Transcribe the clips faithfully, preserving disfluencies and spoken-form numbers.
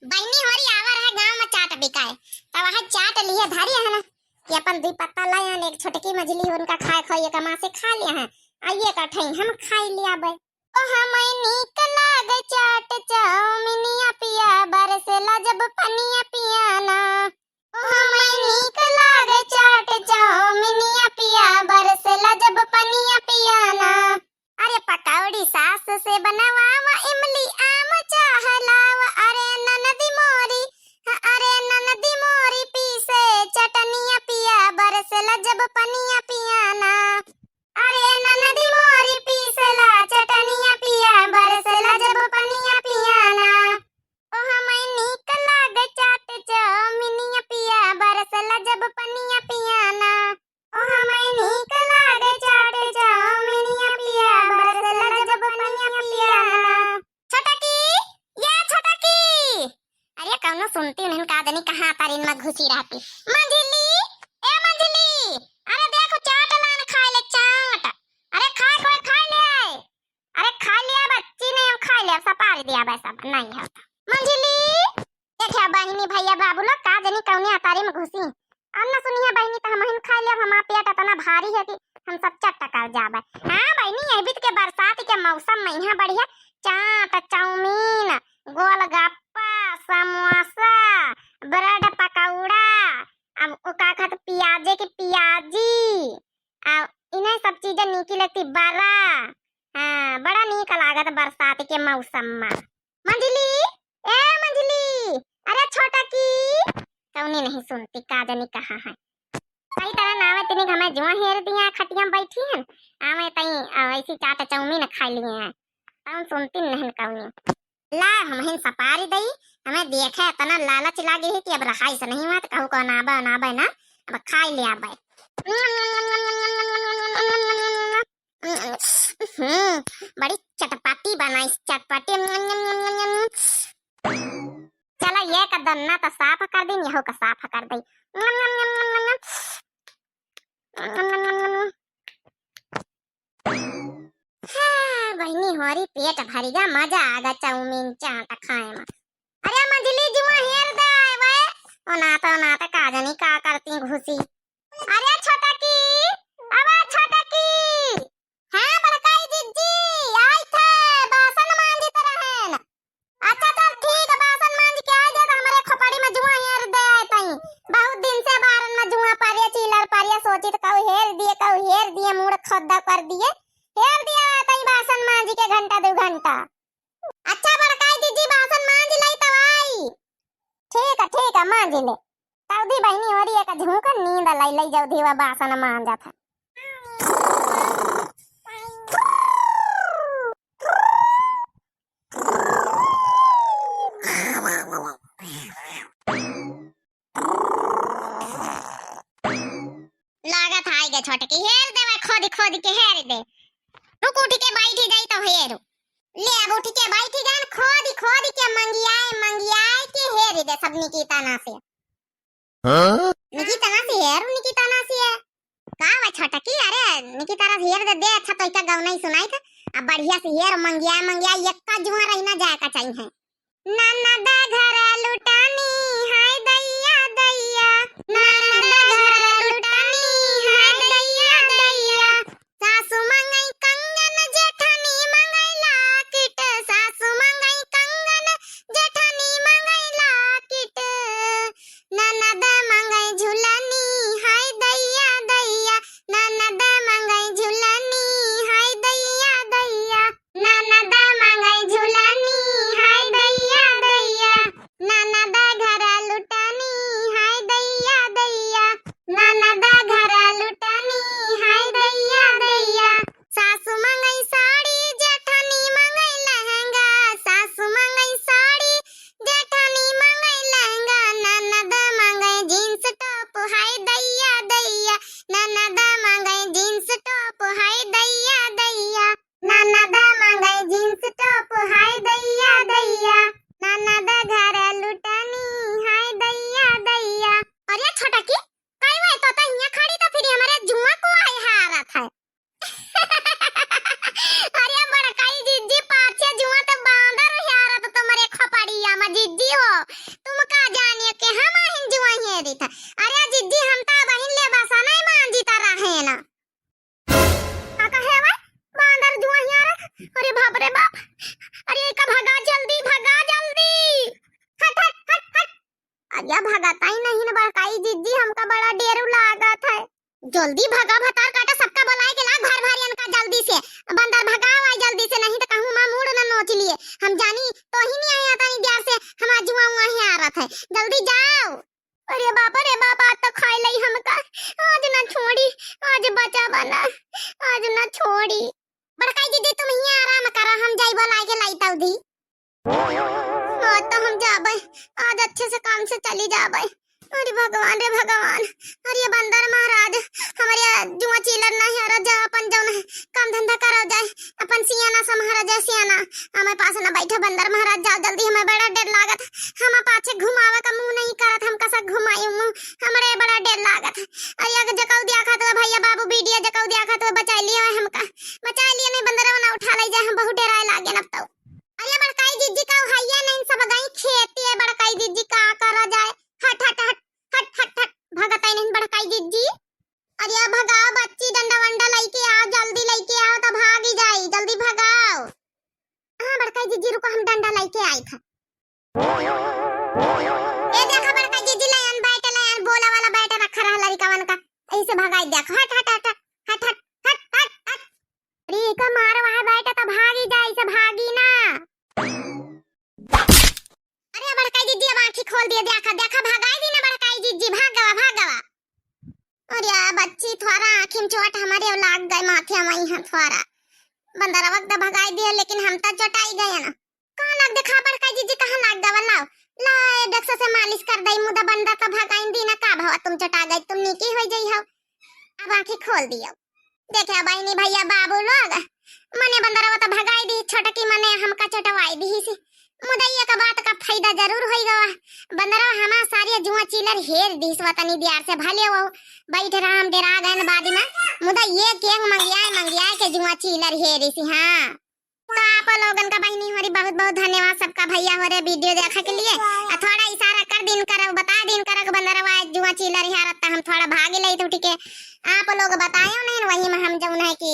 बहिनी होरी आवा रहे गाँव मा चाट बिकाए, त वहाँ चाट लिहे धरी है ना, कि अपन दुइ पत्ता लाए हैं, एक छोटकी मझली उनका खाए खोए कमा से खा लिया है, आ ये कठई हम खाई लिया बे। ओ हमें नीक लागे चाट चाउमिनिया पिया, बरसेला जब पनिया पिया ना। ओ हमें नीक लागे चाट चाउमिनिया पिया, बरसेला जब पनिया पिया ना। अरे पकौड़ी सास से बनवावा, इमली आम चाह लावा, अरे ननदी मोरी, हाँ, अरे ननदी मोरी पीसे चटनिया पिया, बरसेला जब पनिया पिया ना। अरे ननदी मोरी पीसेला चटनिया पिया, बरसेला जब पनिया पिया ना। ओ हमें नीक लागे चाट चाउमिनिया पिया, बरसेला जब पनिया पिया ना। ओ हमें नीक लागे चाट चाउमिनिया पिया, बरसेला जब पनिया पिया ना। छोटकी, या छोटकी, अरे कौनो सुनती नहीं का जनी कहाँ तारिन मा घुसी रहती। मंझली, ए मंझली, अरे देखो चाट लान खाए ले चाट। अरे खाए कोई खाए ले आए। अरे खाए ले बच्ची नहीं हम खाए ले, अब सपार दिया बे सब नहीं है। मंझली, देखिया बहिनी भैया बाबू लोग का जनी कौने अटारी मा घुसी। अब न सुनिया बहिनी, त हमहिन खाई लेब, हमार पेट इतना भारी है कि हम सब चट्ट कर जाबे। हाँ बहिनी, यही बीच के बरसात के मौसम मा यहाँ बढ़िया चाट, चाउमीन, गोलगप्पा, समोसा, ब्रेड पकौड़ा, अब उ का कहत पियाजे की पियाजी, आ इन्हें सब चीजें नीकी लगती, बड़ा, हाँ बड़ा नीक लागत बरसात के मौसम मा। मंझली, ए मंझली, अरे छोटकी, कौनी नहीं सुनती, का जानी कहाँ है। सही तरह ना आवे, तिनी हमें जुआ हेर दिया, खटिया मा बैठी हैं, आवे तई, अ, ऐसी चाट चाउमीन खा लिए हैं, कौन सुनती नहीं कौनी। ला, हमहिन सपारी दई, हमें देखे इतना लालच लागे है कि अब रहाई से नहीं हुआ, तो कहू कौन आबे, ना आबे ना, अब खाई ले आबे। हम्म, बड़ी चटपटी बनाई, चटपटी। चला, ये का दन्ना तो साफ कर दी, यहू का साफ कर दी। हाँ, बहिनी होरी पेट भरिगा, मजा आगा चाउमीन चाट खाए मा। अरे मंझली जुआ हेर दे आए वे। ओ नाते, ओ नाते का जानी का करती घुसी। अरे छोटकी, अबे छोटकी। हाँ बड़काई जिज्जी, आई थे, बासन मांजित रहेन। अच्छा चल ठीक है, बासन मांज के आई दे, तो हमरे खोपड़ी मा जुआ हेर दे आए तई। बहुत दिन से बारन मा जुआ परिया, चीलर परिया, सोचित कहू हेर दिए, कहू हेर दिए, मूड़ खोद्दा कर दिए। हेर दिया आए तई बासन मांज के घंटा दो घंटा। अच्छा बड़काई जिज्जी, बासन मांज लई तब आई। ठीक है, ठीक है, मांज ले। तब दी बहिनी होरी एक झूंक नींद लई, लई जाऊ धीवा बासन मांजत है। लागत है गे छोटकी, हेर देवे, खोद खोद के हेर दे। रुक, उठ के बैठी जाई तो हेरू। ले अब उठ के बैठी गन, खोद खोद के मंगियाए मंगियाए के हेर दे सब निकिता ना से। हाँ? निकिता ना से हेरू, निकिता ना से। का वा छोटकी, अरे निकिता ना से हेर दे, दे अच्छा तो इका गौना ही सुनाई था। अब बढ़िया से हेर मंगियाए मंगियाए, एक्का जुआ रही ना जाए का चाहिए। ननद घर लुटानी, हाय दैया दैया, ननद घर लुटानी, हाय दैया दैया। सासु मंगई कंगन, जेठानी मंगई लाकिट, सासु मंगई कंगन, जेठानी मंगई लाकिट। ननद मंगई झुलनी, हाय दैया दैया, ननद मंगई झुलनी, हाय दैया दैया। ननद मंगई झुलनी, हाय दैया दैया। तुम का जानियो कि हम आहिन जुआइये रही था। अरे जिज्जी, हम ता बहिन ले बसा नहीं मान जीता रहे ना। का कहे भाई? बांदर जुआइया रे। अरे बाप रे बाप। अरे का भगा जल्दी, भगा जल्दी। हट, हट, हट, हट। अरे भगाता ही नहीं ना बड़काई जिज्जी, हमका बड़ा डेरू लागत है। जल्दी भगा भतार काटा, सबका बुलाए के ला घर भरियन का जल्दी से। बंदर भगाओ आई जल्दी से, नहीं तो कहूँ मैं मूड़ न नोच लिए। हम जानी तो ही नहीं आया था द्यार से, हमार जुआ हुआ ही आ रहा था। जल्दी जाओ। अरे बाप रे बाप, आज तो खाए लई हमका। आज ना छोड़ी, आज बचा बना, आज ना छोड़ी। बड़काई दीदी तुम ही आराम करो, हम जाई बुलाए के लाई तौदी। आज तो हम जाबे, आज अच्छे से काम से चली जाबे। अरे भगवान रे भगवान, अरे ये बंदर महाराज, हमारे जुआ चीलर नहीं हरा जा, अपन जौन है काम धंधा करो जाए, अपन सियाना संभारा जाए सियाना। हमें पास ना बैठा बंदर महाराज, जाओ जल्दी, हमें बड़ा डर लागत। हम पाछे घुमावे का मुंह नहीं करत, हम कसा घुमाई मुंह, हमरे बड़ा डर लागत। अरे अगर जकौ दिया खात हुआ भैया बाबू वीडियो जकौ दिया खात हुआ बचा लिया है हमका, बचा लिया नहीं बंदरवा ना उठा ले जाए, हम बहुत डराए लागे अब तो। अरे बड़काई जिज्जी का हैया नहीं सब गई खेती है, बड़काई जिज्जी का करा जाए, हट हट हट हट हट हट, भगत है नहीं बड़काई जिज्जी। अरे भगाओ बच्ची, डंडा वंडा लेके आओ, जल्दी लेके आओ तो भागी जाई, जल्दी भगाओ। हाँ बड़काई जिज्जी रुको, हम डंडा लेके आई था। ए देखा बड़काई जिज्जी, लायन बैठ, लायन बोला वाला बैठ रखा रहा लड़िकवन का, ऐसे भगाई देखो, हट हट हट हट हट हट हट हट। अरे का मारो वहाँ बैठ तो भागी जाई, से भागी ना। अरे बड़काई जिज्जी, अब आँखी खोल दिए, देखा देखा, भगाई दी ना बड़काई जिज्जी, भाग गवा, भाग गवा। अरे आ बच्ची, थोड़ा आँखी में चोट हमारे लाग गए, माथे में ही थोड़ा। बंदरवा के तो भगाई दिए, लेकिन हम तो चोटाई गए ना। कहाँ लाग देखा बड़काई जिज्जी, कहाँ लाग गवा, लाओ। ला, ए डक्सा से मालिश कर दई, मुदा बंदर तो भगाई दी ना, का भवा तुम चोटा गई, तुम नीकी हो जाई हो। अब आँखी खोल दियो। देखे बहिनी भैया बाबू लोग, मने बंदरवा तो भगाई दी, छोटकी मने हमका चटवाई दी सी। मुदा एक बात का फायदा जरूर होई गवा, बंदरवा हमार सारी जुआ चीलर हेर दी सी वतनी द्यार से, भले वो बैठ रहा हम डेरा गए बाद में, मुदा ये केक मंगियाए मंगियाए के जुआ चीलर हेर सी। हाँ तो आप लोगन का बहिनी होरी बहुत बहुत धन्यवाद, सबका भैया होरे वीडियो देखे के लिए। आ थोड़ा इशारा कर दिन करो, बता दिन करो कि बंदरवा जुआ चीलर हेरत, हम थोड़ा भागी लई तो ठीक है। आप लोग बतायो नहीं, वही में हम जौन है कि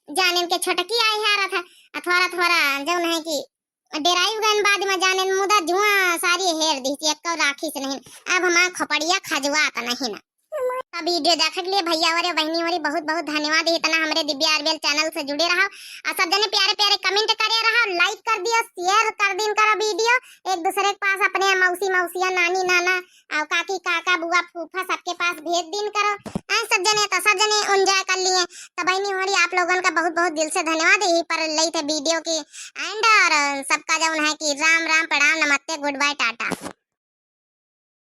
जानेन के छोटकी आई हेरत है, आ थोड़ा थोड़ा जौन है कि डेराई गन बाद में जानेन, मुदा जुआ सारी हेर दी थी, एक राखी से नहीं। अब हमार खोपड़िया खजुआत नहीं ना। तो वीडियो देखे के लिए भैया होरे बहिनी होरी बहुत बहुत धन्यवाद। इतना हमरे दिव्या आरबीएल चैनल से जुड़े रहो और सब जने प्यारे प्यारे कमेंट करे रहो, लाइक कर दियो, शेयर कर दिन करो वीडियो एक दूसरे के पास, अपने मौसी मौसिया नानी नाना और काकी काका बुआ फूफा सबके पास भेज दिन करो। ऐ सब जने तो सब जने एंजॉय कर लिए। तो बहिनी होरी आप लोगन का बहुत बहुत दिल से धन्यवाद। यही पर लई थे वीडियो की एंड और सबका जौन है कि राम राम।